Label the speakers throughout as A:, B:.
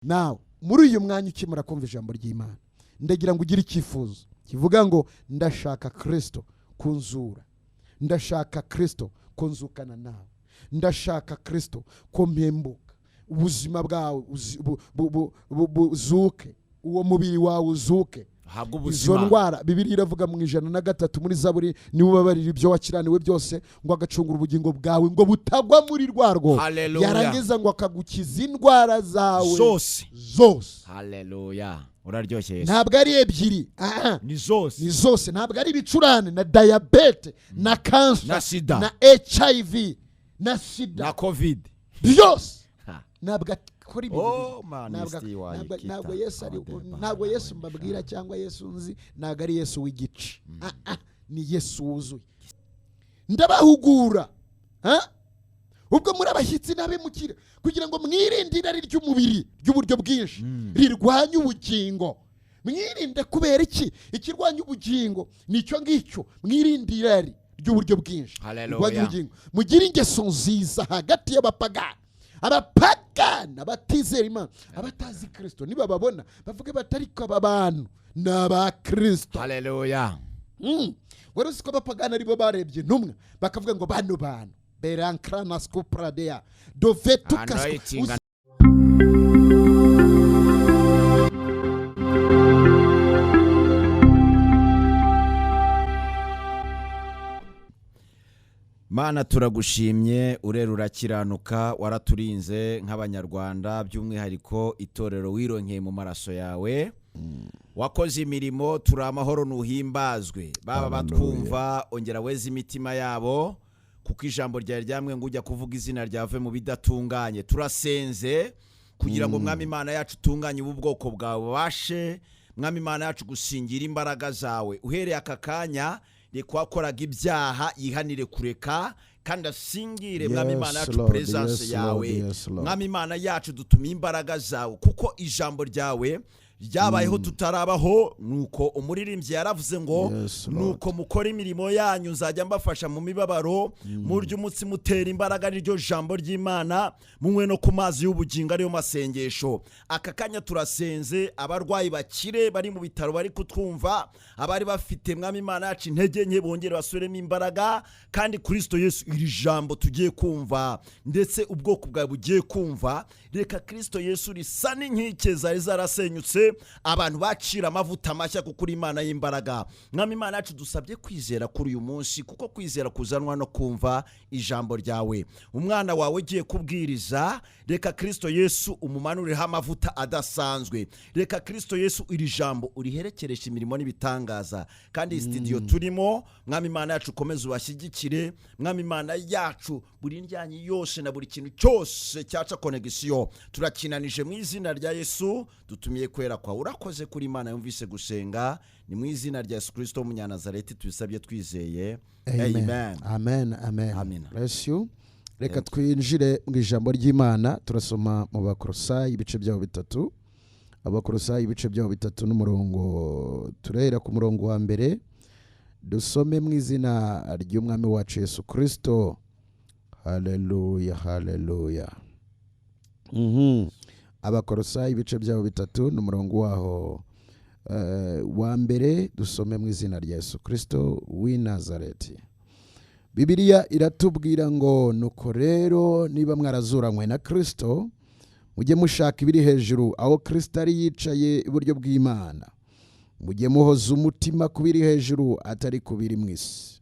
A: Nawe muri uyu mwanya ukimara kumva ijambo ry'Imana, ndagira ngo ugire icyifuzo kivuga ngo ndashaka Kristo kunzura, ndashaka Kristo kunzukana nawe, ndashaka Kristo kumpembuka, ubuzima bwawe buzuke, uwo mubiri wawe uzuke, izo ndwara. Bibiliya iravuga mu 103 muri Zaburi, niwe ubabarira ibyo wakiraniwe byose, ngo agacungura ubugingo bwawe ngo butagwa muri rwa rwobo, yarangiza ngo akagukiza indwara zawe
B: zose
A: zose.
B: Haleluya, uraryoshye Yesu.
A: Ntabwo ari ebyiri,
B: ni zose,
A: ni zose. Ntabwo ari ibicurane na diyabete na kansa
B: na sida
A: na HIV na sida
B: na covid
A: byose. Ntabwo akora ibintu, ntabwo Yesu ari, ntabwo Yesu mbabwira cyangwa Yesu nzi, ntabwo ari Yesu w'igice, ni Yesu wuzuye. Ndabahugura ubwo muri abashyitsi n'abimukira, kugira ngo mwirinde irari ry'umubiri ry'uburyo bwinshi rirwanya ubugingo. Mwirinde kubera iki? Ikirwanya ubugingo nicyo ngicyo, mwirinde irari ry'uburyo bwinshi rirwanya ubugingo. Mugire ingeso nziza hagati y'abapagani, abapagani abatizera Imana, abatazi Kristo, nibababona bavuge batari ko aba bantu ni aba Kristo.
B: Haleluya.
A: Wari uzi ko abapagani aribo barebye intumwa bakavuga ngo bano bantu berankrana scopradea dovetuka.
B: Mana turagushimye, urera urakiranuka, waraturinze nk'abanyarwanda, by'umwihariko itorero wironkeye mu maraso yawe. Wakoze imirimo, turi amahoro nuhimbazwe. Baba batwumva, ongera weze imitima yabo, kuko ijambo ryawe ryamwe ngo ujya kuvuga izina ryave mu bidatunganye. Turasenze kugira ngo Mwami Imana yacu utunganye ubu bwoko bwawe, ubashe Mwami Imana yacu gusingira imbaraga zawe. Uhereye aka kanya reka wakoraga ibyaha yihanire kureka, kandi asingire Mwami Imana yacu presence yawe. Mwami Imana yacu dutumiye imbaraga zawe, kuko ijambo ryawe ryabayeho tutarabaho. Nuko umuririmbyi yaravuze ngo nuko mukora imirimo yanyu nzajya mbafasha mu mibabaro, murya umutsi mutera imbaraga n'iryo jambo ry'Imana, munywe no ku mazi y'ubugingo ariyo masengesho. Aka kanya turasenze abarwayi bakire bari mu bitaro bari kutwumva, abari bafite Mwami Imana yacu intege nke bongere basubiremo imbaraga, kandi Kristo Yesu iri jambo tugiye kumva ndetse ubwoko bwawe bugiye kumva, reka Kristo Yesu risa n'inkike zari zarasenyutse, abantu bacira amavuta mashya, kuko uri Imana y'imbaraga. Mwami Imana yacu dusabye kwizera kuri uyu munsi, kuko kwizera kuzanwa no kumva ijambo ryawe. Umwana wawe ugiye kubwiriza, reka Kristo Yesu umumanureho amavuta adasanzwe, reka Kristo Yesu iri jambo uriherekeresha imirimo n'ibitangaza. Kandi iyi studio turimo, Mwami Imana yacu ukomeze ubashyigikire. Mwami Imana yacu buri ndyanyi yose na buri kintu cyose cyaca connection turakinanije mu izina rya Yesu, dutumiye kwera kwa urakoze kuri Imana yumvise gusenga, ni mu izina rya Yesu Kristo w'Umunyanazareti tubisabye twizeye. Amen.
A: Amen, amen. Bless you. Reka twinjire mu ijambo ry'Imana, turasoma mu Bakolosayi ibice byaho bitatu. Abakolosayi ibice byaho bitatu n'umurongo, turahera ku murongo wa mbere, dusome mu izina ry'Umwami wacu Yesu Kristo. Haleluya, haleluya. Abakolosayi ibice byabo bitatu n'umurongo waho wa mbere, dusome mu izina rya Yesu Kristo w'i Nazareti. Bibiliya iratubwira ngo nuko rero niba mwarazuranywe na Kristo, mujye mushaka ibiri hejuru aho Kristo ari yicaye iburyo bw'Imana. Mujye muhoza umutima ku biri hejuru atari ku biri mu isi,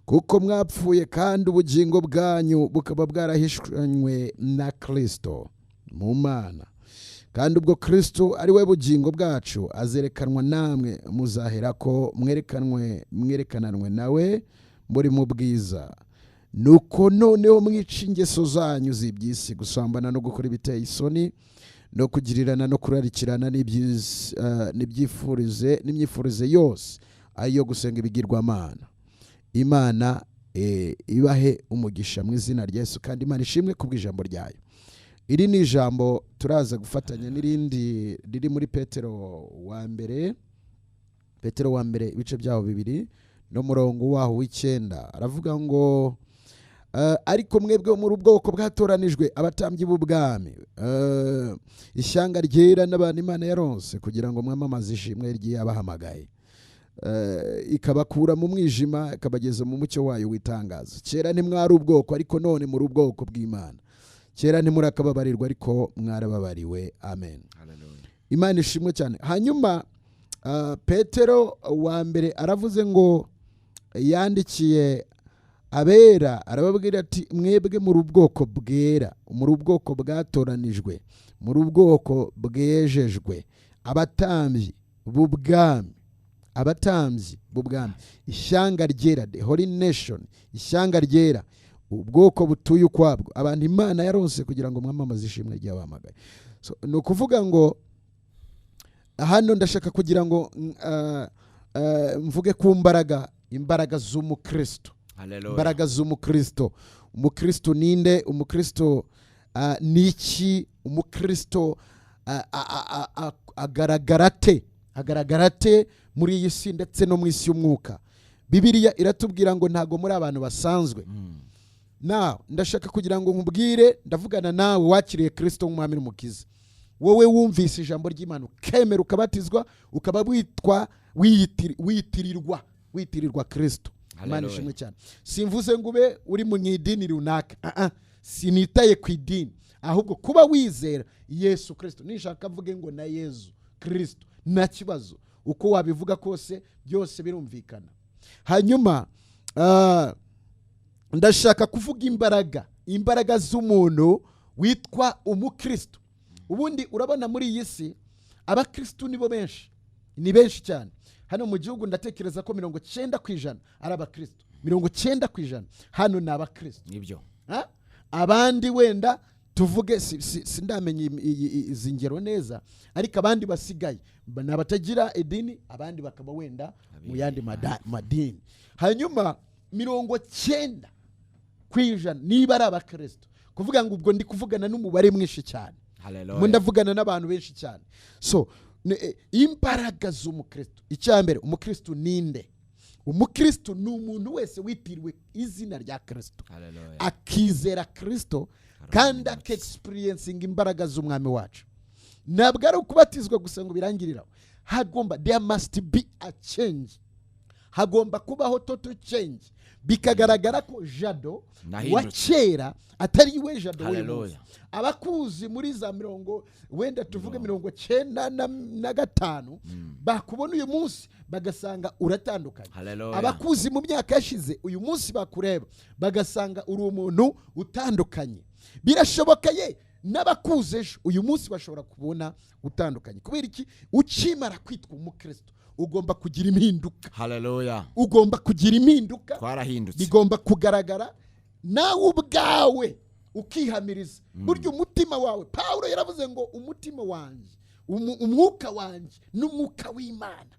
A: kuko mwapfuye kandi ubugingo bwanyu bukaba bwarahishanywe na Kristo mu Mana. Kandi ubwo Kristo ari we bugingo bwacu azerekanwa namwe, muzaherako mwerekananwe nawe muri mu bwiza. Nuko noneho mwica ingeso zanyu z'iby'isi, gusambana no gukora ibiteye isoni no kugirirana no kurarikirana n'imyifurize yose ayo gusenga ibigirwamana. Imana ibahe umugisha mu izina rya Yesu, kandi Imana ishimwe kubw'ijambo ryayo. Iri ni ijambo turaza gufatanya n'irindi riri muri Petero wa mbere, Petero wa mbere ibice byaho bibiri n'umurongo waho w'icyenda. Aravuga ngo Ariko mwebwe muri ubwoko bwatoranijwe, abatambyi b'ubwami, ishyanga ryera n'abantu Imana yaronse, kugira ngo mwamamaze ishimwe ry'iyabahamagaye, ikabakura mu mwijima ikabageza mu mucyo wayo w'itangazo. Kera ntimwari ubwoko, ariko none muri ubwoko bw'Imana. Kera ntimurakababarirwa, ariko mwarababariwe. Amen.
B: Hallelujah.
A: Imana ishimwe cyane. Hanyuma Petero wa mbere aravuze ngo, yandikiye abera, arababwira ati: "Mwebwe muri ubwoko bwera, muri ubwoko bwatoranijwe, muri ubwoko bwejejwe, abatambyi b'ubwami, abatambyi b'ubwami, ishyanga ryera, the holy nation, ishyanga ryera, ubwoko butuye ukwabwo, abantu Imana yaronse, kugira ngo mwamamaze ishimwe ry'abahamagaye." So, ni ukuvuga ngo hano ndashaka kugira ngo mvuge ku mbaraga, imbaraga z'umukristo.
B: Hallelujah.
A: Imbaraga z'umukristo. Umukristo ninde? Umukristo ni iki? Umukristo agaragara ate? Agaragara ate muri iyi si ndetse no mu isi y'umwuka? Bibiliya iratubwira ngo ntabwo muri abantu basanzwe. Nawe ndashaka kugira ngo nkubwire, ndavugana nawe wakiriye Kirisito nk'umwami n'umukiza, wowe wumvise ijambo ry'Imana, ukemera, ukabatizwa, ukaba witwa witirirwa Kirisito. Imana
B: Hallelujah.
A: ishimwe cyane. Simvuze ngo ube uri mu idini runaka. Ah, ah. Sinitaye ku idini, ahubwo kuba wizera Yesu Kirisito. Nishaka mvuge ngo na Yezu Kirisito, nta kibazo, uko wabivuga kose byose birumvikana. Hanyuma ndashaka kuvuga imbaraga z'umuntu witwa umukristo. Ubundi urabona muri iyi si abakristo nibo benshi, ni benshi cyane. Hano mu gihugu ndatekereza ko 90% ari abakristo, 90% hano ni abakristo.
B: Nibyo.
A: Ha? Abandi wenda tuvuge sindamenya izi ngero neza, ariko abandi basigaye ni abatagira idini, abandi bakaba wenda mu yandi madini. Hanyuma 90% niba ari abakristo, kuvuga ngo ubwo ndi kuvugana n'umubare mwinshi cyane.
B: Hallelujah.
A: Mo ndavugana n'abantu benshi cyane. So imbaraga z'umukristo, icya mbere, umukristo ninde? Umukristo ni umuntu wese witiriwe izina rya Kristo,
B: Hallelujah.
A: akizera Kristo kandi akexperiencinga imbaraga z'umwami wacu. Ntabwo ari ukubatizwa gusa ngo birangirire aho. Hagomba, there must be a change, hagomba kubaho total change, bikagaragara ko Jado wa
B: Nahindutse.
A: kera atari we Jado w'uyu munsi.
B: Hallelujah.
A: Abakuzi muri za mirongo, wenda tuvuge 95, bakubona uyu munsi bagasanga uratandukanye.
B: Hallelujah.
A: Abakuzi mu myaka yashize, uyu munsi bakureba bagasanga uri umuntu utandukanye. Birashoboka ye n'abakuze ejo, uyu munsi bashobora kubona utandukanye. Kubera iki? Ukimara kwitwa umukristo ugomba kugira impinduka.
B: Hallelujah.
A: Ugomba kugira impinduka.
B: Twarahindutse.
A: Bigomba kugaragara, nawe ubwawe ukihamiriza. Burya umutima wawe, Pawulo yaravuze ngo umutima wanjye, umwuka wanjye n'umwuka w'Imana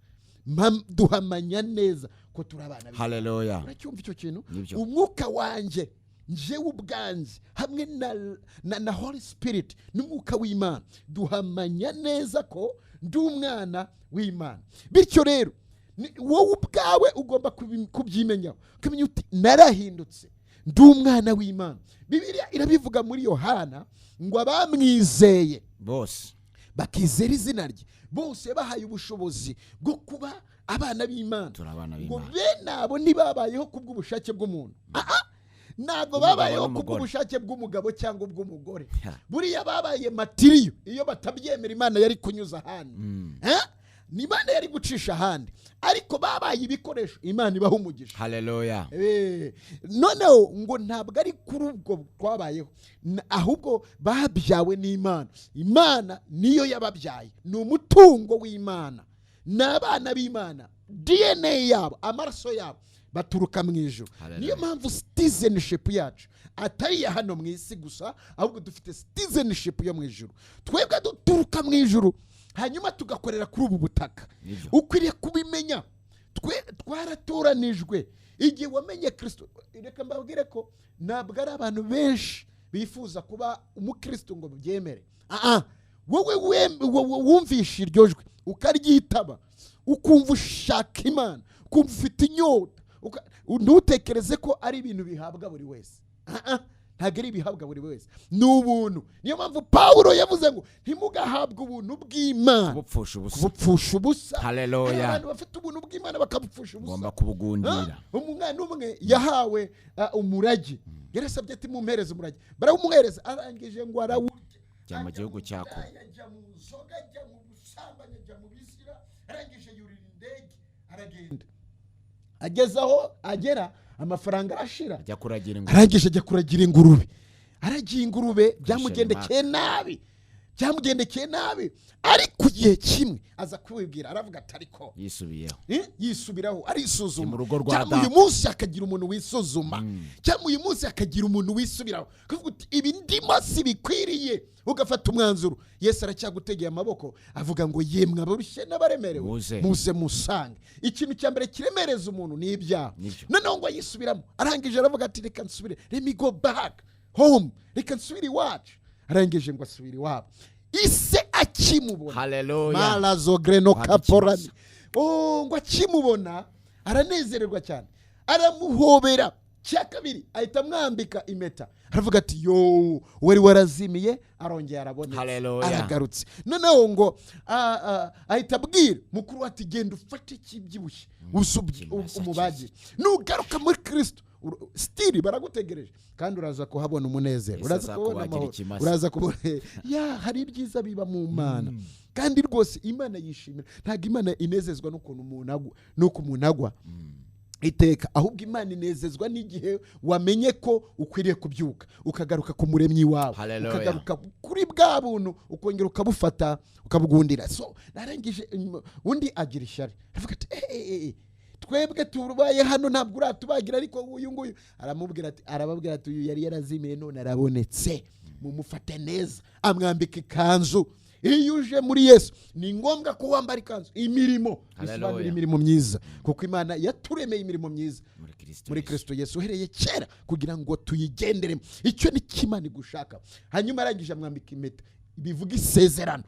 A: duhamanya neza ko turi abana b'Imana.
B: Hallelujah.
A: Uracyumva icyo kintu?
B: Nibyo.
A: Umwuka wanjye, njyewe ubwanjye, hamwe na Holy Spirit n'umwuka w'Imana, duhamanya neza ko ndi umwana w'Imana. Bityo rero wowe ubwawe ugomba kubyimenyaho, ukamenya uti: "Narahindutse, ndi umwana w'Imana." Bibiliya irabivuga muri Yohana ngo abamwizeye
B: bose,
A: bakizera izina rye, bose bahaye ubushobozi bwo kuba abana b'Imana.
B: Turi abana
A: Ngo
B: b'Imana.
A: bene abo ntibabayeho kubw'ubushake bw'umuntu. Ah, ntabwo
B: Umugabo
A: babayeho
B: n'umugore.
A: kubw'ubushake bw'umugabo cyangwa ubw'umugore.
B: Ha.
A: Buriya babaye material, iyo batabyemera Imana yari kunyuza ahandi. Eh? Ni Imana yari gucisha ahandi, ariko babaye ibikoresho. Imana ibaha umugisha.
B: Hallelujah.
A: Noneho ngo ntabwo ari kuri ubwo twabayeho, ahubwo babyawe n'Imana. Imana niyo yababyaye, ni umutungo w'Imana, ni abana b'Imana. DNA yabo, amaraso yabo baturuka mu ijuru.
B: Hallelujah.
A: Niyo mpamvu citizenship yacu atari iya hano mu isi gusa, ahubwo dufite citizenship yo mu ijuru. Twebwe duturuka mu ijuru, hanyuma tugakorera kuri ubu butaka.
B: Nibyo.
A: Ukwiriye kubimenya, twe twaratoranijwe. Igihe wamenye Kirisito, reka mbabwire ko ntabwo ari abantu benshi bifuza kuba umukristo ngo byemere. Ah, wowe wumvishe iryo jwi, ukaryitaba, ukumva ushaka Imana, ukumva ufite inyota, ntutekereze ko ari ibintu bihabwa buri wese. Ntabwo ari ibihabwa buri wese, ni ubuntu. Niyo mpamvu Pawulo yavuze ngo ntimugahabwe ubuntu bw'Imana
B: kubupfusha
A: ubusa.
B: Haleluya.
A: Abantu bafite ubuntu bw'Imana bakabupfusha ubusa,
B: ngomba kubugundira.
A: Umwana umwe yahawe umurage, yarasabye ati mumpereze umurage, barawumuhereza, arangije ngo arawurya,
B: ajya mu gihugu cya kure,
A: ajya mu nzoga, ajya mu busambanyi, ajya mu bizira, arangije yurira indege aragenda. Ageze aho agera amafaranga arashira,
B: ajya kuragira ingurube.
A: Arangije ajya kuragira ingurube, aragiye ingurube byamugendekeye nabi, byamugendekeye nabi. Ariko igihe kimwe aza kwibwira, aravuga ati ariko
B: yisubiyeho,
A: yisubiraho, arisuzuma.
B: Mu rugo rwa
A: Cyangwa uyu munsi akagira umuntu wisuzuma, cyangwa uyu munsi akagira umuntu wisubiraho, kuvuga uti ibi ndimo si bikwiriye, ugafata umwanzuro. Yesu aracyagutegeye amaboko avuga ngo yemwe abarushye n'abaremerewe muze musange. Ikintu cya mbere kiremereza umuntu ni ibyaha. Noneho ngo yisubiramo, arangije aravuga ati reka nsubire, let me go back home, reka nsubire iwacu. Arangije ngo asubire iwabo, ise akimubona,
B: haleluya,
A: marazogreno kaporani, ngo akimubona aranezererwa cyane, aramuhobera. Cya kabiri ahita amwambika impeta, aravuga ati yo wari warazimiye arongera arabonetse, aragarutse. Noneho ngo ahita abwira mukuru ati genda ufate ikibyibushye umubagire, nugaruka muri Kristo stili baragutegereje, kandi uraza kuhabona umunezero, uraza kubona amahoro, uraza kubona ya hari ibyiza biba mu Mana. Kandi rwose Imana yishimira, ntabwo Imana inezezwa n'ukuntu umuntu agwa, n'uko umuntu agwa iteka, ahubwo Imana inezezwa n'igihe wamenye ko ukwiriye kubyuka ukagaruka ku muremyi wawe, ukagaruka kuri bwa buntu, ukongera ukabufata ukabugundira. So narangije undi agira ishyari, aravuga ati twebwe tubaye hano ntabwo uratubagira, ariko uyu nguyu aramubwira ati, arababwira ati uyu yari yarazimiye none arabonetse, mumufate neza. Amwambika ikanzu. Iyo uje muri Yesu ni ngombwa ko wambara ikanzu. Imirimo bisobanura imirimo myiza, kuko Imana yaturemeye imirimo myiza muri Kristo Yesu uhereye kera kugira ngo tuyigenderemo. Icyo ni Imana igushaka. Hanyuma arangije amwambika impeta, bivuga isezerano,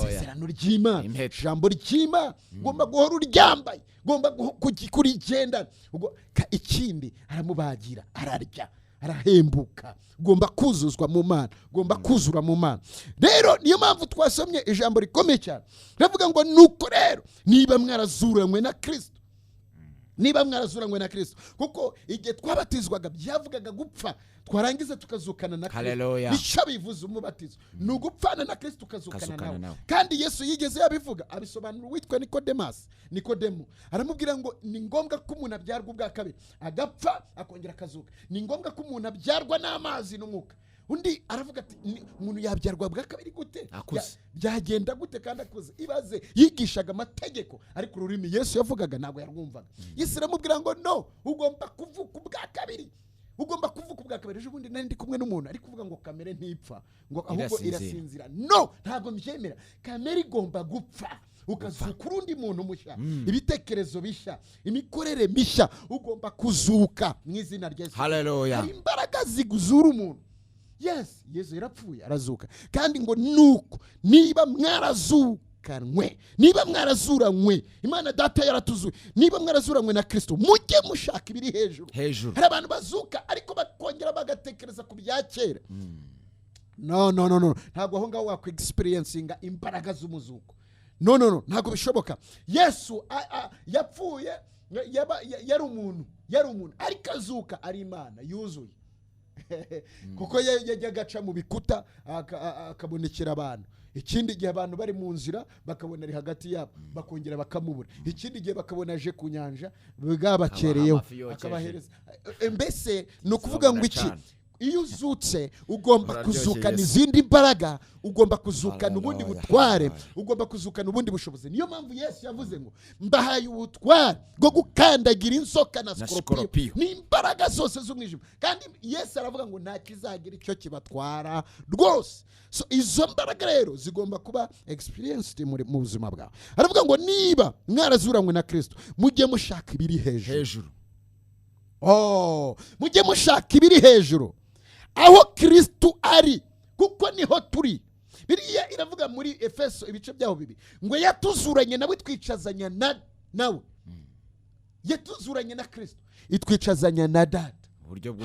A: isezerano ry'Imana, ijambo ry'Imana, ngomba guhora uryambaye, ngomba kurigendana. Ikindi aramubagira, ararya, arahembuka. Ugomba kuzuzwa mu Mana, ugomba kuzura mu Mana. Rero niyo mpamvu twasomye ijambo rikomeye cyane, ravuga ngo nuko rero niba mwarazuranywe na Kristo, niba mwarazuranywe na Kristo, kuko igihe twabatizwaga byavugaga gupfa, twarangiza tukazukana na Kristo. Nicyo bivuze umubatizo, ni ugupfana na Kristo ukazukana nawe. Kandi Yesu yigeze yabivuga, abisobanura uwitwa Nikodemo, aramubwira ngo ni ngombwa ko umuntu abyarwa ubwa kabiri, agapfa akongera akazuka. Ni ngombwa ko umuntu abyarwa n'amazi n'umwuka. Undi aravuga ati umuntu yabyarwa bwa kabiri gute? Byagenda gute kandi akuze? Ibaze, yigishaga amategeko ariko ururimi Yesu yavugaga ntabwo yarwumvaga. Yesu aramubwira ngo no, ugomba kuvuka ubwa kabiri, ugomba kuvuka ubwa kabiri. Ejo bundi nari ndi kumwe n'umuntu ari kuvuga ngo kamere ntipfa, ngo ahubwo irasinzira. No, ntabwo mbyemera. Kamere igomba gupfa, ukazuka urundi muntu mushya, ibitekerezo bishya, imikorere mishya. Ugomba kuzuka mu izina rya Yesu.
B: Haleluya.
A: Hari imbaraga ziguzura umuntu. Yes, Yesu yarapfuye arazuka. Kandi ngo nuko niba mwarazukanwe, niba mwarazuranywe, Imana Data yaratuzuye, niba mwarazuranywe na Kristo, mujye mushaka ibiri hejuru. Hari abantu bazuka ariko bakongera bagatekereza ku bya kera. No, no, no, no, ntabwo aho ngaho wakwi experiencinga imbaraga z'umuzuko. No, no, no, ntabwo bishoboka. Yesu yapfuye, yari umuntu, yari umuntu, ariko azuka ari Imana yuzuye. Kuko yajyaga aca mu bikuta akabonekera abantu. Ikindi gihe abantu bari mu nzira bakabona ari hagati yabo, bakongera bakamubura. Ikindi gihe bakabona aje ku nyanja bwabakereyeho akabahereza. Mbese ni ukuvuga ngo iki? Iyo uzutse ugomba kuzukana izindi mbaraga, ugomba kuzukana ubundi butware, ugomba kuzukana ubundi bushobozi. Niyo mpamvu Yesu yavuze ngo mbahaye ubutware bwo gukandagira inzoka na skoropiyo, ni imbaraga zose z'umwijima. Kandi Yesu aravuga ngo nta kizagira icyo kibatwara rwose. So izo mbaraga rero zigomba kuba experienced mu buzima bwawe. Aravuga ngo niba mwarazuranywe na Kristo, mujye mushaka ibiri hejuru. Oh, mujye mushaka ibiri hejuru aho Kristo ari, kuko niho turi. Biriya iravuga muri Efeso ibice byaho bibi ngo yatuzuranye nawe twicazanya nawe. Yatuzuranye na Kristo itwicazanya na Data.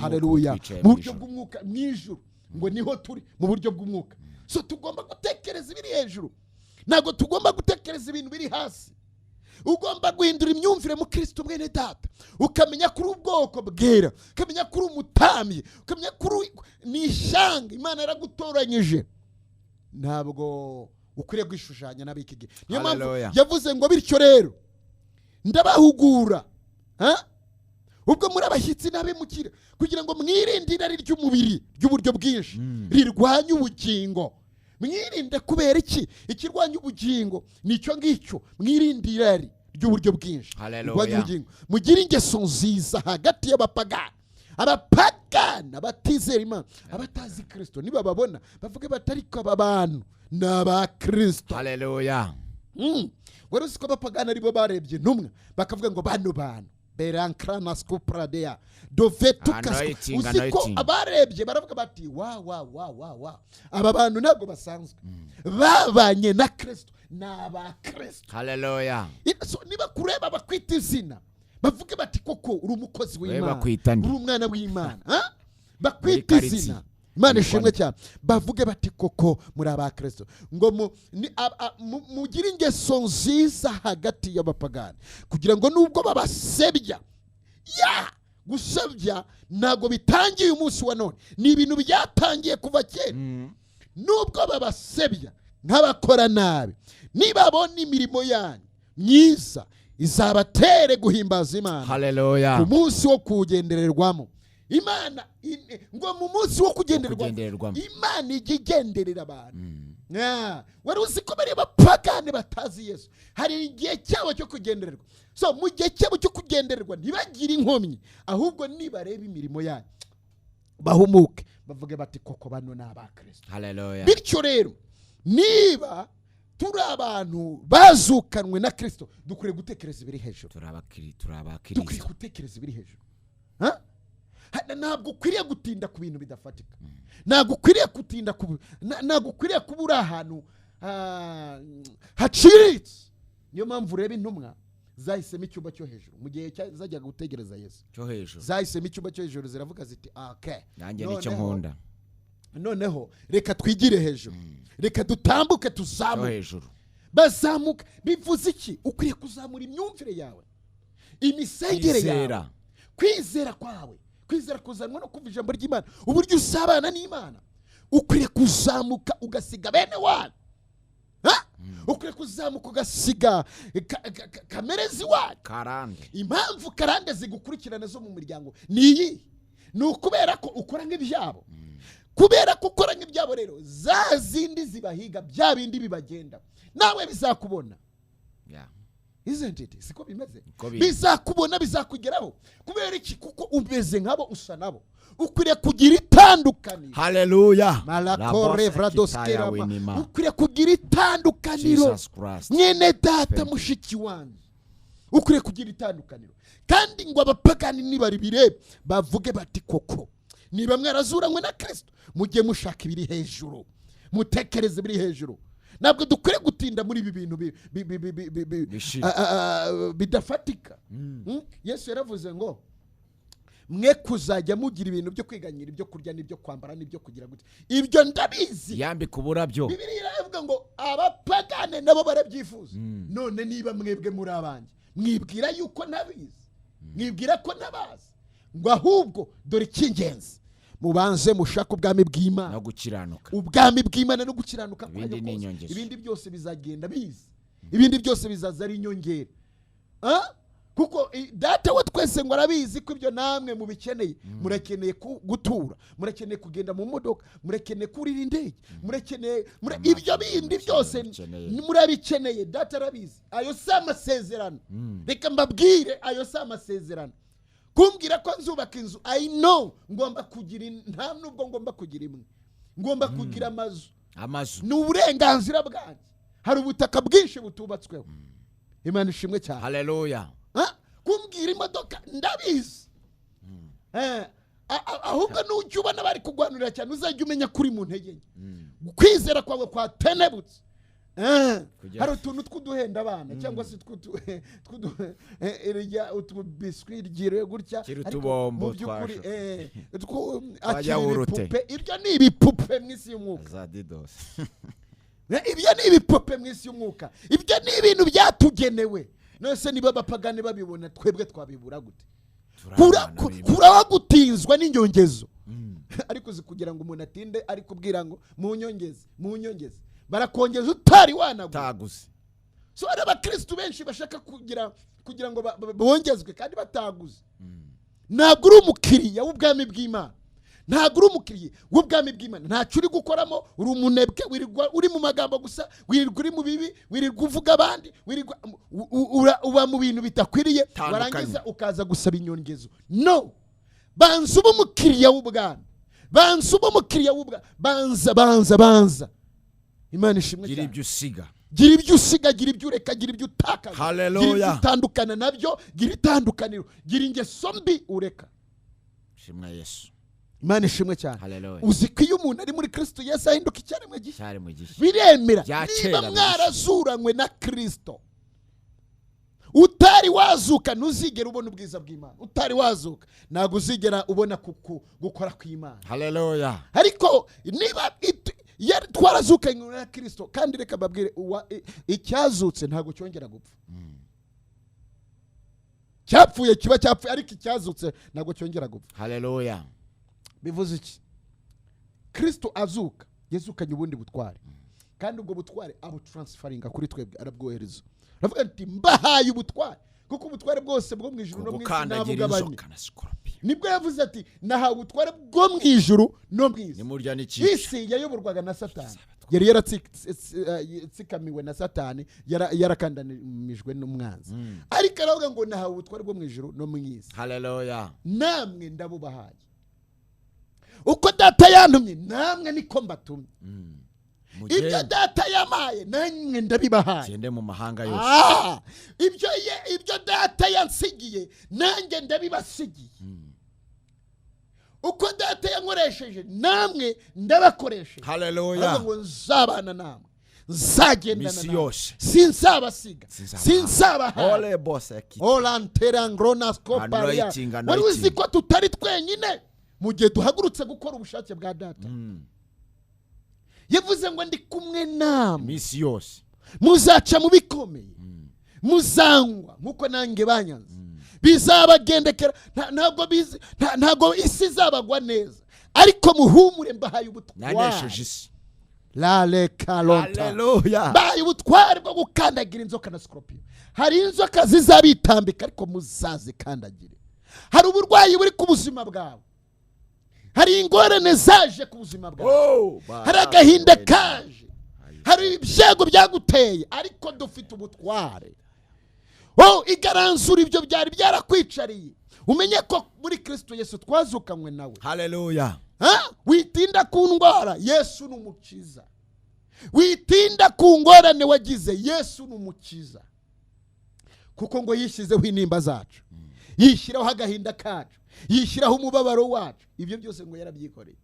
A: Haleluya. Mu buryo bw'umwuka mu ijuru, ngo niho turi mu buryo bw'umwuka. So tugomba gutekereza ibiri hejuru, ntabwo tugomba gutekereza ibintu biri hasi. Ugomba guhindura imyumvire mu Kristo mwene data, ukamenya kuri ubwoko bwera, ukamenya kuri umutambyi, ukamenya kuri ni ishyanga Imana yaragutoranyije. Ntabwo ukwiriye kwishushanya n'abiki gihe. Niyo mpamvu yavuze ngo bityo rero ndabahugura, ubwo muri abashyitsi n'abimukira, kugira ngo mwirinde irari ry'umubiri ry'uburyo bwinshi rirwanya ubugingo. Mwirinde kubera iki? Ikirwanya ubugingo nicyo ngicyo. Mwirinde irari ry'uburyo bwinshi rirwanya ubugingo. Mugire ingeso nziza hagati y'abapagani. Abapagani abatizera Imana, abatazi Kristo, nibababona bavuge batari ko aba bantu ni aba Kristo.
B: Haleluya.
A: Wari uzi ko abapagani aribo barebye intumwa bakavuga ngo bano bantu berankranaskopradea dovetukas. Uzi ko abarebye baravuga bati wa wa wa wa wa, aba bantu ntabwo basanzwe, babanye na Kristo, ni aba Kristo.
B: Haleluya.
A: So niba kureba bakwita izina bavuge bati koko uri umukozi w'Imana, uri umwana w'Imana, bakwita izina. Imana ishimwe cyane. Bavuge bati koko muri aba Kristo. Ngo mugire ingeso nziza hagati y'abapagani, kugira ngo nubwo babasebya, ya gusebya ntabwo bitangiye umunsi wa none, ni ibintu byatangiye kuva kera. Nubwo babasebya nk'abakora nabi, nibabona imirimo yanyu myiza izabatere guhimbaza Imana.
B: Haleluya.
A: Ku munsi wo kugendererwamo Imana, ngo mu munsi wo kugendererwamo Imana ijya igenderera abantu. Wari uzi ko bari abapagani batazi Yesu, hari igihe cyabo cyo kugendererwa. So mu gihe cyabo cyo kugendererwa ntibagire inkomyi, ahubwo nibareba imirimo yanyu bahumuke bavuge bati koko bano ni aba Kristo.
B: Haleluya.
A: Bityo rero niba turi abantu bazukanwe na Kristo, dukwiriye gutekereza ibiri hejuru. Dukwiriye gutekereza ibiri hejuru. Ntabwo ukwiriye gutinda ku bintu bidafatika. Ntabwo ukwiriye gutinda ku, ntabwo ukwiriye kuba uri ahantu haciritse. Niyo mpamvu ureba intumwa zahisemo icyumba cyo hejuru mu gihe zajyaga gutegereza Yesu
B: cyo hejuru.
A: Zahisemo icyumba cyo hejuru ziravuga ziti okay,
B: nanjye nicyo nkunda,
A: noneho reka twigire hejuru, reka dutambuke tuzamuke
B: hejuru.
A: Bazamuka bivuze iki? Ukwiye kuzamura imyumvire yawe, imisengere yawe, kwizera kwawe. Kwizera kuzanwa no kumva ijambo ry'Imana, uburyo usabana n'Imana. Ukwiriye kuzamuka ugasiga bene wanyu, ukwiriye kuzamuka ugasiga kamerezi wanyu,
B: karande.
A: Impamvu karande zigukurikirana zo mu muryango ni iyi, ni ukubera ko ukora nk'ibyabo. Kubera ko ukora nk'ibyabo rero, za zindi zibahiga bya bindi bibagenda, nawe bizakubona. Isn't it? Siko bimeze. Bizakubona, bizakugeraho. Kubera iki? Kuko umeze nkabo, usa nabo. Ukwiriye kugira itandukaniro.
B: Haleluya.
A: Ukwiriye kugira itandukaniro. Mwene data mushiki wanjye, ukwiriye kugira itandukaniro. Kandi ngo abapagani nibari birebe bavuge bati koko niba mwarazuranywe na Kristo, mujye mushaka ibiri hejuru, mutekereze ibiri hejuru. Ntabwo dukwiriye gutinda muri ibi bintu bidafatika. Yesu yaravuze ngo mwe kuzajya mugira ibintu byo kwiganyira, ibyo kurya n'ibyo kwambara n'ibyo kugira gute, ibyo ndabizi.
B: Yambika uburabyo.
A: Bibiliya iravuga ngo abapagane nabo barabyifuza. None niba mwebwe muri abanjye mwibwira yuko nabizi, mwibwira ko nabazi, ngo ahubwo dore icy'ingenzi, mubanze mushaka ubwami bw'Imana
B: no gukiranuka.
A: Ubwami bw'Imana no gukiranuka kwayo kose, ibindi byose bizagenda biza, ibindi byose bizaza ari inyongera. Kuko data wa twese ngo arabizi ko ibyo namwe mubikeneye. Murakeneye gutura, murakeneye kugenda mu modoka, murakeneye kurira indege, murakeneye ibyo bindi byose murabikeneye. Data arabizi. Ayo si amasezerano. Reka mbabwire, ayo si amasezerano. Kumbwira ko nzubaka inzu, I know ngomba kugira, nta nubwo ngomba kugira imwe, ngomba kugira amazu. Ni uburenganzira bwanjye. Hari ubutaka bwinshi butubatsweho. Imana ishimwe cyane.
B: Haleluya.
A: Kumbwira imodoka ndabizi. Ahubwo nujya ubona bari kugwanurira cyane, uzajya umenya kuri mu ntege nke. Kwizera kwawe kwatenebutse. Hari utuntu tw'uduhenda abana cyangwa se utubiswi ryiriwe gutya,
B: Kiri
A: ariko
B: utubombo
A: mu by'ukuri,
B: twa Twa
A: akiri
B: yawurute.
A: ibipupe. Ibyo ni ibipupe mu isi y'umwuka.
B: Za didos.
A: Ibyo ni ibipupe mu isi y'umwuka. Ibyo ni ibintu byatugenewe. None niba abapagani babibona, twebwe twabibura gute? Kuraho gutinzwa n'inyongezo. Ariko uzi kugira ngo umuntu atinde ari kubwira ngo munyongeze, munyongeze, barakongeza utari wanagura.
B: Taguze.
A: So hari abakirisitu benshi bashaka kugira ngo bongezwe kandi bataguze. Ntabwo uri umukiriya w'ubwami bw'Imana, ntabwo uri umukiriya w'ubwami bw'Imana. Ntacyo uri gukoramo, uri umunebwe, wirirwa uri mu magambo gusa, wirirwa uri mu bibi, wirirwa uvuga abandi, wirirwa uba mu bintu bidakwiriye.
B: Tandukanye.
A: Warangiza ukaza gusaba inyongezo. No, banza ube umukiriya w'ubwami, banza ube umukiriya w'ubwami, banza, banza, banza. Imana ishimwe
B: Gira
A: cyane.
B: ibyo usiga.
A: Gira ibyo usiga, gira ibyo ureka, gira ibyo utakaza, gira
B: Hallelujah.
A: ibyo utandukana nabyo, gira itandukaniro, gira ingeso mbi ureka.
B: Shimwa Yesu.
A: Imana ishimwe cyane.
B: Hallelujah.
A: Uzi ko iyo umuntu ari muri Kristo Yesu ahinduka icyaremwe gishya?
B: Cyari mu gishya.
A: Biremera.
B: Bya
A: Niba
B: kera bishya.
A: mwarazuranywe na Kristo, utari wazuka ntuzigera ubona ubwiza bw'Imana. Utari wazuka ntabwo uzigera ubona gukora kw'Imana.
B: Hallelujah.
A: Ariko niba yari twarazukanywe na Kristo, kandi reka mbabwire, icyazutse ntabwo cyongera gupfa. Cyapfuye kiba cyapfuye, ariko icyazutse ntabwo cyongera gupfa.
B: Hallelujah.
A: Bivuze iki? Kristo azuka yazukanye ubundi butware, kandi ubwo butware abutransfaringa kuri twebwe, arabwohereza. Aravuga ati mbahaye ubutware, kuko ubutware bwose bwo mu ijuru no mu isi
B: Gukandagira
A: nabugabanye.
B: inzoka na scorpion.
A: Nibwo yavuze ati nahawe ubutware bwo mu ijuru no mu isi.
B: Nimurya n'ikica.
A: Isi yayoborwaga na Satani, yari yaratsikamiwe na Satani, yarakandanijwe n'umwanzi. Ariko aravuga ngo nahawe ubutware bwo mu ijuru no mu isi.
B: Hallelujah.
A: Namwe ndabubahaye. Uko data yantumye namwe niko mbatumye. Ibyo
B: Mugende.
A: data yamaye namwe ndabibahaye.
B: Gende mu mahanga yose.
A: Ibyo data yansigiye nanjye ndabibasigiye. Uko data yankoresheje namwe ndabakoresheje.
B: Hallelujah.
A: Aravuga ngo nzabana namwe, nzagendana
B: Misi
A: namwe,
B: yose.
A: sinzabasiga,
B: Sinzabaha.
A: sinzabaha.
B: Ole bose ki.
A: Olanterangronaskoparia.
B: Anointing,
A: Wari uzi
B: anointing.
A: ko tutari twenyine mu gihe duhagurutse gukora ubushake bwa data? Yavuze ngo ndi kumwe namwe
B: Misi yose.
A: muzaca mu bikomeye, muzangwa nkuko nanjye banyanze, bizabagendekera. Ntabwo isi izabagwa neza, ariko muhumure, mbahaye ubutware.
B: Nanesheje isi.
A: Lale kalonta.
B: Hallelujah.
A: Mbahaye ubutware bwo gukandagira inzoka na scorpion. Hari inzoka zizabitambika, ariko muzazikandagire. Hari uburwayi buri ku buzima bwawe, hari ingorane zaje ku buzima bwawe,
B: Oh,
A: hari agahinda kaje, hari ibyago byaguteye, ariko dufite ubutware. Oh, igaranzura ibyo byari byarakwicariye. Umenye ko muri Kristo Yesu twazukanywe nawe.
B: Hallelujah.
A: Ha? Witinda ku ndwara, Yesu ni umukiza. Witinda ku ngorane wagize, Yesu ni umukiza. Kuko ngo yishyizeho intimba zacu, yishyiraho agahinda kacu, yishyiraho umubabaro wacu. Ibyo byose ngo yarabyikoreye.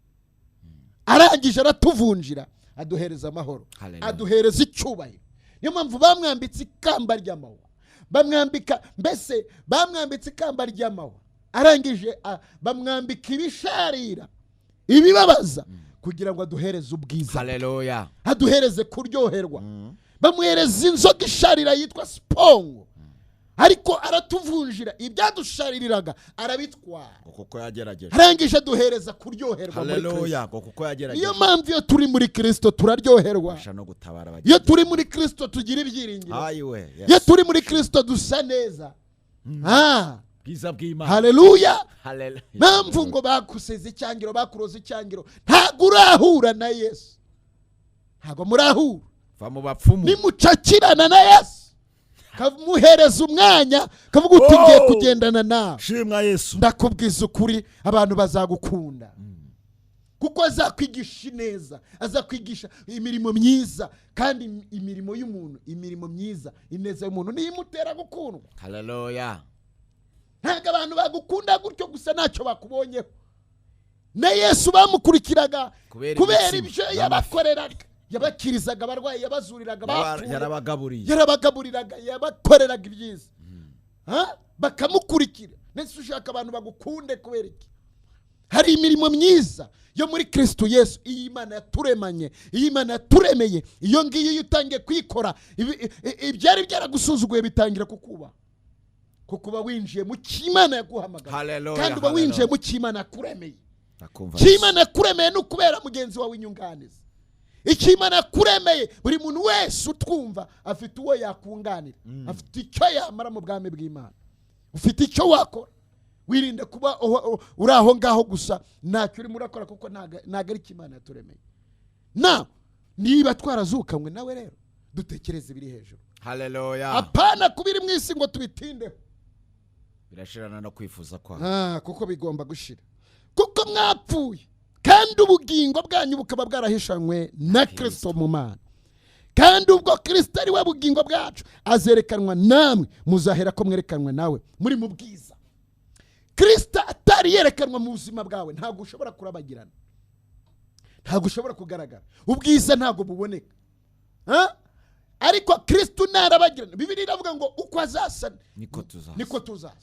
A: Arangije aratuvunjira, aduhereza amahoro,
B: Hallelujah.
A: aduhereza icyubahiro. Niyo mpamvu bamwambitse ikamba ry'amahwa, bamwambika, mbese bamwambitse ikamba ry'amahwa, arangije bamwambika ibisharira, ibibabaza, kugira ngo aduhereze ubwiza.
B: Hallelujah.
A: Aduhereze kuryoherwa. Bamuhereza inzoga isharira yitwa sipongo, ariko aratuvunjira ibyadushaririraga arabitwara.
B: Ngo kuko yagerageje.
A: Arangije aduhereza kuryoherwa muri Kristo.
B: Hallelujah. Ngo kuko yagerageje.
A: Niyo mpamvu iyo turi muri Kristo turaryoherwa.
B: Abasha no gutabara
A: Iyo
B: abagenzi.
A: turi muri Kristo tugira ibyiringiro.
B: Ayiwe. Yes.
A: Iyo turi muri Kristo dusa neza.
B: Bwiza bw'Imana.
A: Haleluya.
B: Hallelujah.
A: Mpamvu ngo bakusize icyangiro, bakuroza icyangiro, ntabwo urahura na Yesu, ntabwo murahura.
B: Va mu bapfumu.
A: Nimucakirana na Yesu, kamuhereza umwanya, kavuga uti ngiye
B: Oh!
A: kugendana nawe.
B: Shimwa Yesu.
A: Ndakubwiza ukuri, abantu bazagukunda, kuko azakwigisha ineza, azakwigisha imirimo myiza. Kandi imirimo y'umuntu, imirimo myiza, ineza y'umuntu niyo imutera gukundwa.
B: Hallelujah.
A: Ntabwo abantu bagukunda gutyo gusa ntacyo bakubonyeho. Na Yesu bamukurikiraga
B: Kubera
A: kubera
B: imitsima
A: ibyo
B: n'amafi.
A: yabakoreraga. Yabakirizaga abarwayi, yabazuriraga abapfuye,
B: Yarabagaburiye.
A: Yarabagaburiraga, yabakoreraga ibyiza. Ha? Bakamukurikira. Ndetse ushaka abantu bagukunde kubera iki? Hari imirimo myiza yo muri Kristo Yesu, iyi Imana yaturemanye, iyi Imana yaturemeye. Iyo ngiyo iyo utangiye kuyikora, ibyari byaragusuzuguye bitangira kukuba, kuko uba winjiye mu cy'Imana yaguhamagaye.
B: Hallelujah,
A: kandi uba winjiye
B: hallelujah.
A: mu cy'Imana yakuremeye.
B: Ndakumva.
A: Cy'Imana yakuremeye ni ukubera mugenzi wawe inyunganizi. Icyo Imana yakuremeye, buri muntu wese utwumva afite uwo yakunganira, afite icyo yamara mu bwami bw'Imana, ufite icyo wakora. Wirinde kuba uri aho ngaho gusa ntacyo urimo urakora, kuko ntago ari icyo Imana yaturemeye. Na niba twarazukanywe nawe rero, dutekereze ibiri hejuru.
B: Hallelujah.
A: Apana kubiri mu isi ngo tubitindeho.
B: Birashirana no kwifuza kwawe.
A: Kuko bigomba gushira, kuko mwapfuye kandi ubugingo bwanyu bukaba bwarahishanywe na Kristo mu Mana. Kandi ubwo Kristo ari we bugingo bwacu azerekanwa namwe, muzahera ko mwerekanwe nawe muri mu bwiza. Kristo atari yerekanwa mu buzima bwawe, ntabwo ushobora kurabagirana, ntabwo ushobora kugaragara, ubwiza ntabwo buboneka. Ha? Ariko Kristo narabagirana, Bibiliya iravuga ngo uko azasa
B: niko tuzaza,
A: niko tuzaza.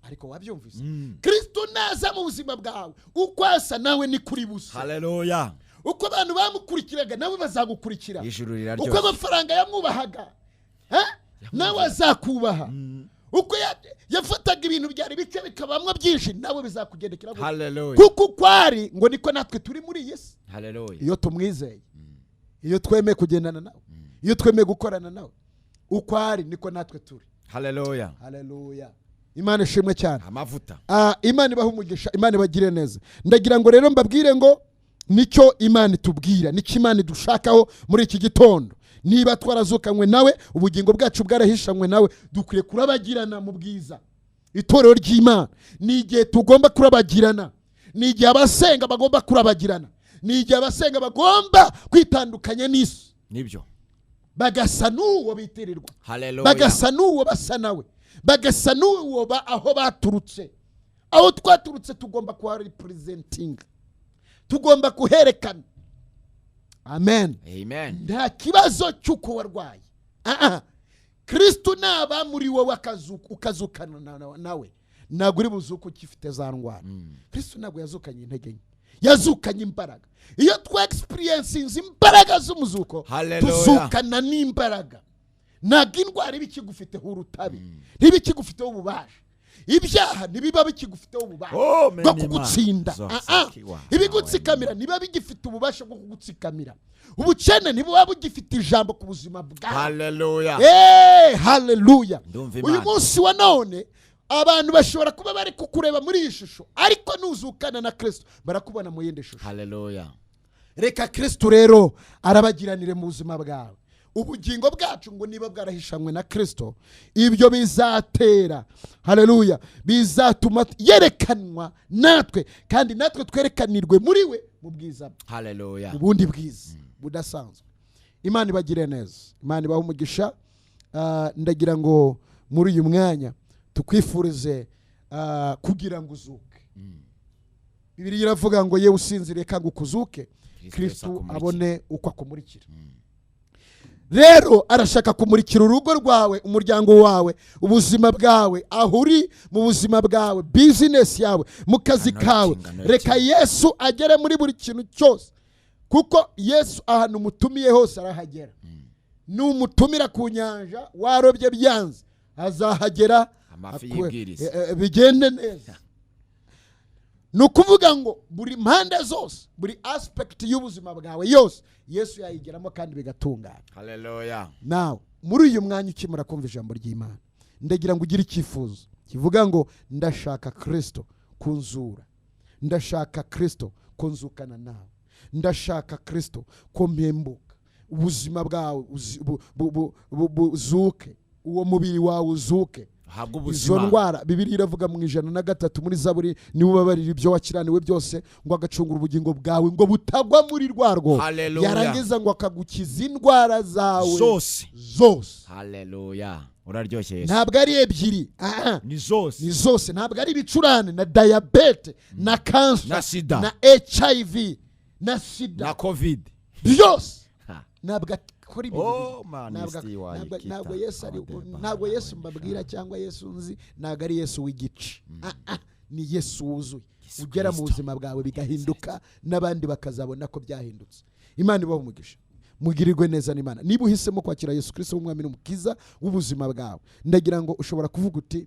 A: Ariko wabyumvise? Kristo naza mu buzima bwawe, uko asa nawe ni kuri busa.
B: Haleluya.
A: Uko abantu bamukurikiraga nawe bazagukurikira.
B: Ijuru
A: Uko
B: riraryoshye.
A: amafaranga yamwubahaga, ha? Nawe azakubaha. Uko yafataga ibintu byari bike bikabamwo byinshi, nawe bizakugendekera gutyo.
B: Haleluya.
A: Kuko uko ari ngo niko natwe turi muri iyi si.
B: Haleluya.
A: Iyo tumwizeye, iyo twemeye kugendana nawe, iyo twemeye gukorana nawe, uko ari niko natwe turi.
B: Haleluya.
A: Haleluya. Imana ishimwe cyane.
B: Amavuta.
A: Imana ibahe umugisha, Imana ibagire neza. Ndagira ngo rero mbabwire ngo nicyo Imana itubwira, nicyo Imana idushakaho muri iki gitondo. Niba twarazukanywe nawe, ubugingo bwacu bwarahishanywe nawe, dukwiye kurabagirana mu bwiza. Itorero ry'Imana ni igihe tugomba kurabagirana, ni igihe abasenga bagomba kurabagirana, ni igihe abasenga bagomba kwitandukanya n'isi.
B: Nibyo.
A: Bagasa n'uwo bitirirwa.
B: Haleluya.
A: Bagasa n'uwo basa nawe, bagasa n'uwo aho baturutse. Aho twaturutse tugomba kuharepresentinga, tugomba kuherekana. Amen.
B: Amen.
A: Nta kibazo cy'uko warwaye. Kristo naba muri wowe ukazukana nawe, ntabwo uri buzuke ukifite za ndwara. Kristo ntabwo yazukanye intege nke, yazukanye imbaraga. Iyo twa experiencinze imbaraga z'umuzuko,
B: Hallelujah.
A: tuzukana n'imbaraga. Ntabwo indwara iba ikigufiteho urutabi, ntiba ikigufiteho ububasha. Ibyaha ntibiba bikigufiteho ububasha
B: Oh,
A: bwo
B: many
A: kugutsinda.
B: man. Zosakiwa.
A: Ibigutsikamira ntibiba bigifite ububasha bwo kugutsikamira. Ubukene ntibuba bugifite ijambo ku buzima bwawe.
B: Haleluya.
A: Haleluya.
B: Ndumva
A: Uyu
B: Imana.
A: munsi wa none abantu bashobora kuba bari kukureba muri iyi shusho, ariko nuzukana na Kristo barakubona mu yindi shusho.
B: Haleluya.
A: Reka Kristo rero arabagiranire mu buzima bwawe. Ubugingo bwacu ngo niba bwarahishanywe na Kristo, ibyo bizatera, haleluya, bizatuma yerekanwa natwe, kandi natwe twerekanirwe muri we mu bwiza bwe.
B: Haleluya.
A: Ubundi bwiza budasanzwe. Imana ibagire neza, Imana ibahe umugisha. Ndagira ngo muri uyu mwanya tukwifurize kugira ngo uzuke. Bibiliya iravuga ngo yewe usinziriye kandi ukuzuke, Kristo
B: akumurikira.
A: abone uko akumurikira. Rero arashaka kumurikira urugo rwawe, umuryango wawe, ubuzima bwawe, aho uri mu buzima bwawe, business yawe, mu kazi
B: Anointing,
A: kawe.
B: anointing.
A: Reka Yesu agere muri buri kintu cyose, kuko Yesu ahantu umutumiye hose arahagera. Numutumira ku nyanja warobye byanze, azahagera,
B: Amafi yibwiriza.
A: bigende neza. Ni ukuvuga ngo buri mpande zose, buri aspect y'ubuzima bwawe yose, Yesu yayigeramo kandi bigatungana.
B: Haleluya.
A: Nawe muri uyu mwanya ukimara kumva ijambo ry'Imana, ndagira ngo ugire icyifuzo kivuga ngo ndashaka Kristo kunzura, ndashaka Kristo kunzukana nawe, ndashaka Kristo kumpembuka, ubuzima bwawe buzuke, uwo mubiri wawe uzuke.
B: Habwa
A: Izo
B: ubuzima.
A: ndwara, Bibiliya iravuga mu 103 muri Zaburi, niwe ubabarira ibyo wakiraniwe byose, ngo agacungura ubugingo bwawe ngo butagwa muri rwa rwobo.
B: Haleluya.
A: Yarangiza ngo akagukiza indwara zawe
B: zose.
A: Zose.
B: Haleluya. Uraryoshye Yesu.
A: Ntabwo ari ebyiri.
B: Ni zose.
A: Ni zose. Ntabwo ari ibicurane na diabete na cancer
B: na sida
A: na HIV na sida
B: na covid
A: byose. Ntabwo akora ibintu, ntabwo Yesu ari, ntabwo Yesu mbabwira cyangwa Yesu nzi, ntabwo ari Yesu w'igice. Ni Yesu wuzuye, ugera mu buzima bwawe bigahinduka, n'abandi bakazabona ko byahindutse. Imana ibahe umugisha, mugirirwe neza n'Imana. Niba uhisemo kwakira Yesu Kristo w'umwami n'umukiza w'ubuzima bwawe, ndagira ngo ushobora kuvuga uti: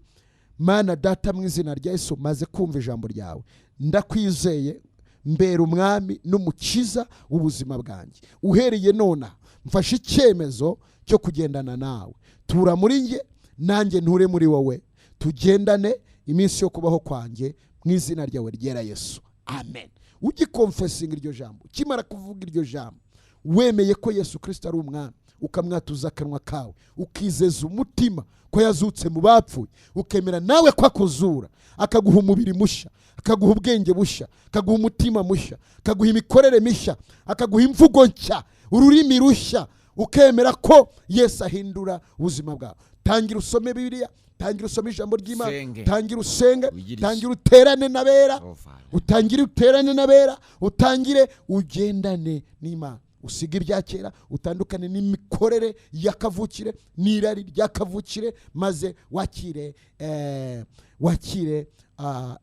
A: Mana data, mu izina rya Yesu, maze kumva ijambo ryawe, ndakwizeye, mbera umwami n'umukiza w'ubuzima bwanjye. Uhereye nona mfashe icyemezo cyo kugendana nawe, tura muri njye nanjye nture muri wowe, tugendane iminsi yo kubaho kwanjye, mu izina ryawe ryera Yesu, amen. Ugikonfesinga iryo jambo, ukimara kuvuga iryo jambo, wemeye ko Yesu Kristo ari umwami, ukamwatuza akanwa kawe, ukizeza umutima ko yazutse mu bapfuye, ukemera nawe ko akuzura, akaguha umubiri mushya, akaguha ubwenge bushya, akaguha umutima mushya, akaguha imikorere mishya, akaguha imvugo nshya, ururimi rushya, ukemera ko Yesu ahindura ubuzima bwawe. Tangira usome Bibiliya, tangira usome ijambo ry'Imana, tangira usenge, tangira uterane n'abera, utangire uterane n'abera, utangire ugendane n'Imana. Usige ibya kera, utandukane n'imikorere y'akavukire n'irari ry'akavukire, maze wakire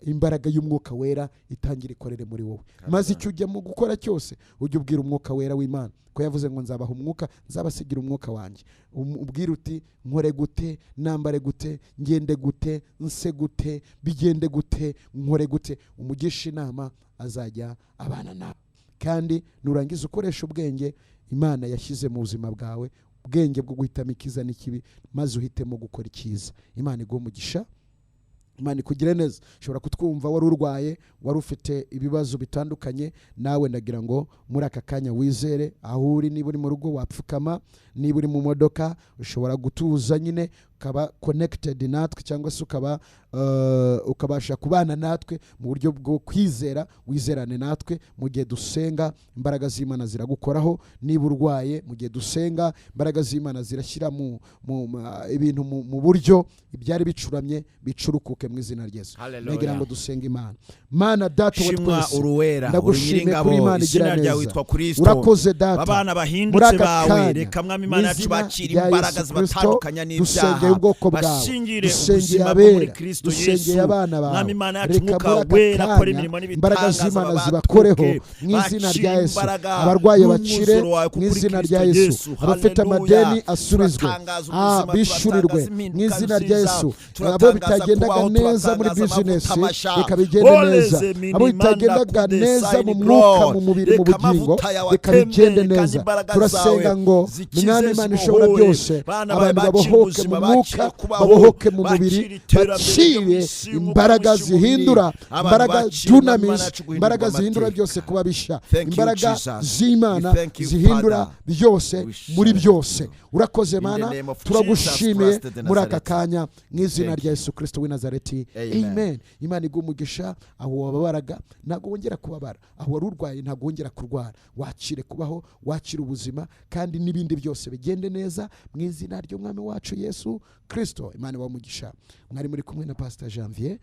A: imbaraga y'umwuka wera itangire ikorere muri wowe. Maze icyo ujya mu gukora cyose ujye ubwira umwuka wera w'Imana ko yavuze ngo nzabaha umwuka, nzabasigira umwuka wanjye. Ubwira uti nkore gute, nambare gute, ngende gute, nse gute, bigende gute, nkore gute. Umugisha inama azajya abana nawe. Kandi nurangiza ukoresha ubwenge Imana yashyize mu buzima bwawe, ubwenge bwo guhitamo ikiza n'ikibi, maze uhitemo gukora ikiza. Imana iguhe umugisha, Imana ikugire neza. Ushobora kutwumva wari urwaye, wari ufite ibibazo bitandukanye, nawe ndagira ngo muri aka kanya wizere aho uri. Niba uri mu rugo wapfukama, niba uri mu modoka ushobora gutuza nyine ukaba connected natwe, cyangwa se ukaba ukabasha kubana natwe mu buryo bwo kwizera, wizerane natwe mu gihe dusenga, imbaraga z'Imana ziragukoraho. Niba urwaye, mu gihe dusenga imbaraga z'Imana zirashyira mu ibintu mu buryo ibyari bicuramye bicurukuke mu izina rya Yesu. Ndagira ngo dusenge Imana. Mana data wa twese, ndagushimiye kuri Imana igira neza, urakoze data.
B: Abana bahindutse bawe, reka mwami Imana yacu bakira imbaraga zibatandukanya n'ibyaha,
A: ubwoko bwawe, dusengeye abera, dusengeye abana bawe, reka muri aka kanya imbaraga z'Imana zibakoreho mu izina rya Yesu. Abarwaye bakire mu izina rya Yesu, abafite amadeni asubizwe, bishyurirwe mu izina rya Yesu. Abo bitagendaga neza muri bizinesi reka bigende neza, abo bitagendaga neza mu mwuka, mu mubiri, mu bugingo reka bigende neza. Turasenga ngo Mwami Imana ishobora byose, abantu babohoke mu mwuka, babohoke mu mubiri, bakire imbaraga zihindura, imbaraga dunamis, imbaraga zihindura byose kuba bishya, imbaraga z'Imana zihindura byose muri byose. Urakoze Mana, turagushimiye muri aka kanya mu izina rya Yesu Kristo w'i Nazareti, amen. Imana iguhe umugisha. Aho wababaraga ntabwo wongera kubabara, aho wari urwaye ntabwo wongera kurwara. Wakire kubaho, wakire ubuzima, kandi n'ibindi byose bigende neza mu izina ry'Umwami wacu Yesu Kristo. Imana ibahe umugisha. Mwari muri kumwe na Pastor Janvier.